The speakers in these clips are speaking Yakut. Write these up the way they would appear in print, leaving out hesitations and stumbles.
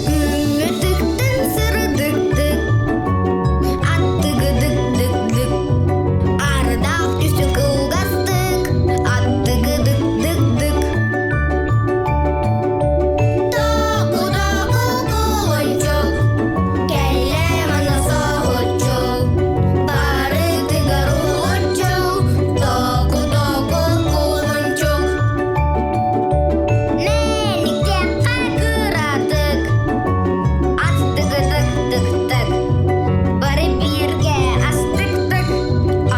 Күҥҥэ тыктын сырдыктык, аттыгыдык-дык-дык, ардаах түсү кылгастык, аттыгыдык-дык-дык. Току-току кулунчук, кэллэ манна соһуччу, барытыгар уһулуччу, току-току кулунчук. Мэниктэххэ кыратык, аттыгыдык-дык-дык, бары бииргэ астык-тык,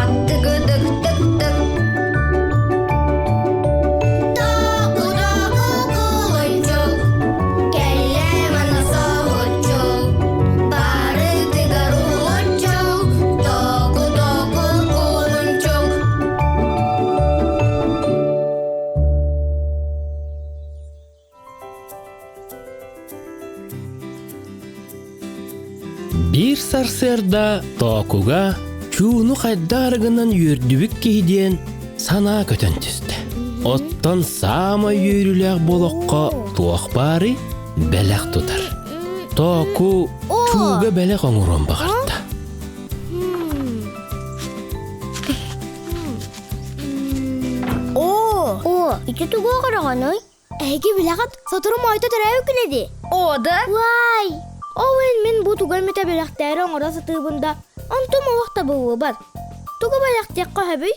аттыгыдык-дык-дык. Току-току кулунчук, кэллэ манна соһуччу, барытыгар уһулуччу, току-току кулунчук. Биир сарсыарда Тоокуга чууну хайдах гынан үөрдүбүт киһи диэн санаа көтөн түстэ. Оттон саамай үөрүүлээх болоххо туох баарый? Бэлэх тутар. Тооку чууга бэлэх оҥоруон баҕарда. Оо, Оо, ити тугу оҥороҕунуй? Эһиги билэҕит, сотору моойто төрөөбүт күнэ дии. Оо да? Уай! Ол иһин мин бу тугу эмитэ бэлэхтээри оҥоро сатыыбын да, онтум олох табыллыбат. Тугу бэлэхтиэххэ сөбүй?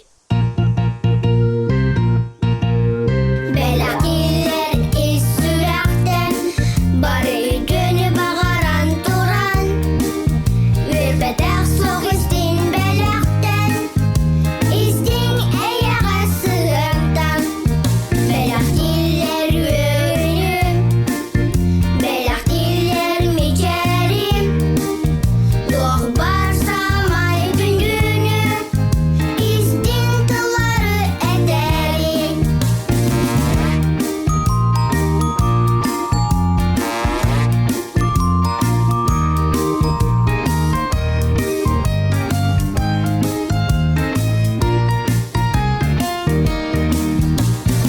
Бэлэхтииллэр ис сүрэхтэн, бары үтүөнү баҕаран туран, үөрбэтэх суох истиҥ бэлэхтэн, истиҥ эйэҕэс сыһыантан, бэлэхтииллэр үөрүүнү, бэлэхтииллэр мичээри, туох баар саамай күндүнү, истиҥ тыллары этэри.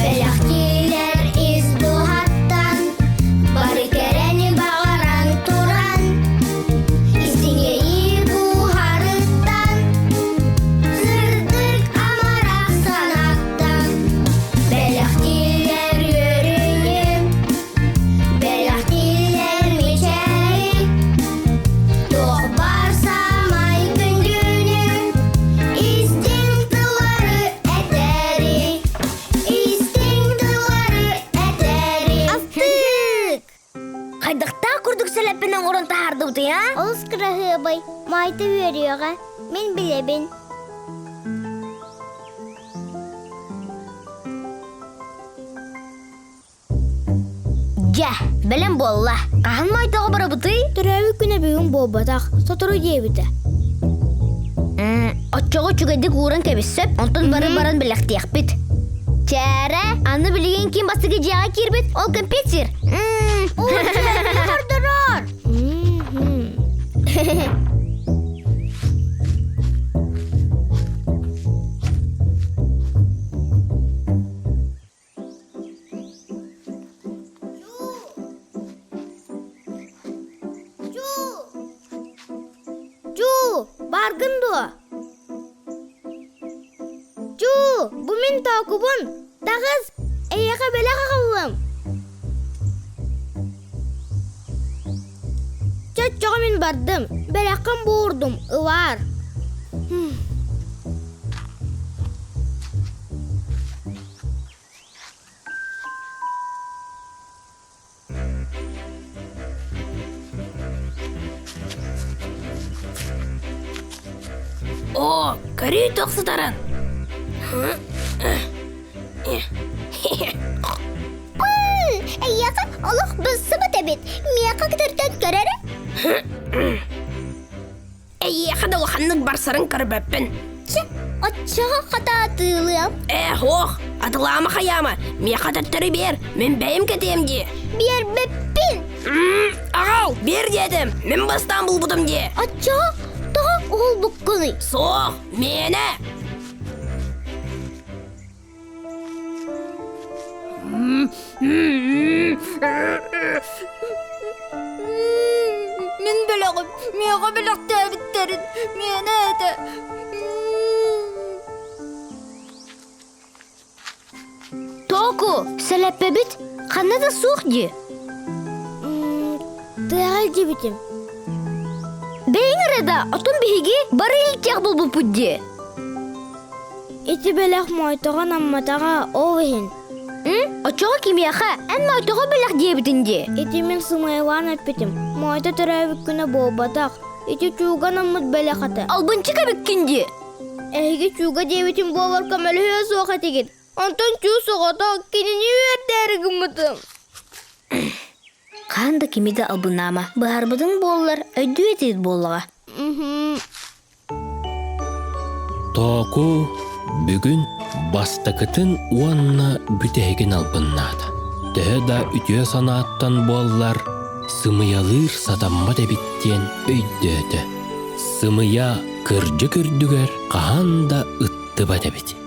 Бэлэхтиилэр ис дууһаттан, бары кэрэни баҕаран туран, истиҥэйии кууһарыттан, сырдык амарах санааттан, бэлэхтиилэр үөрүүнү, бэлэхтиилэр мичээри, туох баар саамай күндүнү, истиҥ тыллары этэри, истиҥ тыллары этэри. Астык! Хайдахтаах курдук сэлэппин оҥорон таһаардыбытый, а? Олус кыраһыабай, Маайта үөрүөҕэ, мин билэбин. Дьэ, бэлэм буолла. Хаһан Майтоҕо барабытый? Төрөөбүт күнэ бүгүн буолбатах, сотору диэбитэ. Оччоҕо үчүгэйдик ууран кэбиссэп, онтон бары баран бэлэхтиэхпит. Чээрэ, аны билигин ким бастакы дьиэҕэ киирбит, ол кэмпиэт сир. Хордорор! Чуу, баргын дуо? Чуу, бу мин тоокубун. Таҕыс, эйиэхэ бэлэх аҕаллым. Чоччоҕо мин бардым, бэлэххин буурдум, ылаар. Оо, көрүү туох сытарын? Эйиэхэ олох былсыбыт эбит. Миэхэ кытартан көрөрө. Эйиэхэ да улаханнык барсарын көрбөппүн. Чэ, оччоҕо хата атыылыам. Ээ, һуох, атылаама хайаама, миэхэ төттөрү биэр, мин бэйэм кэтиэм дии. Биэрбэппин. Аҕал, биэр диэтим, мин бастаан булбутум дии. Оччоҕо тоҕо уһулбуккунуй? Суох, миэнэ. Мин бэлэҕим, миэхэ бэлэхтээбиттэрин, миэнэ этэ. Току, сэлэппэбит ханна да суох дии. Тыаҕа илдьибитим. Бэйэҥ эрэ да, оттон биһиги бары илтиэх буолбуппут дии. Ити бэлэх мойтоҕо намматаҕа ол иһин. М? Оччоҕо кимиэхэ эн мойтоҕо бэлэх диэбитин дии. Ити мин сымыйалаан эппитим. Мойто төрөөбүт күнэ буолбатах. Ити чууга наммыт бэлэх этэ. Албынчык эбиккин дии. Эһиги чууга диэбитим буолар көмөлөһүө суох этигит. Онтон чуу соҕото кинини үөрдээри гыммытым. Хаһан да кими да албыннаама. Быһаарбытыҥ буоллар, өйдүү этигит буоллаҕа. Тооку бүгүн бастакытын уонна бүтэһигин албыннаата. Төһө да үтүө санааттан буоллар, сымыйалыыр сатаммат эбит диэн өйдөөтө. Сымыйа кырдьык үрдүгэр хаһан да ыттыбат эбит.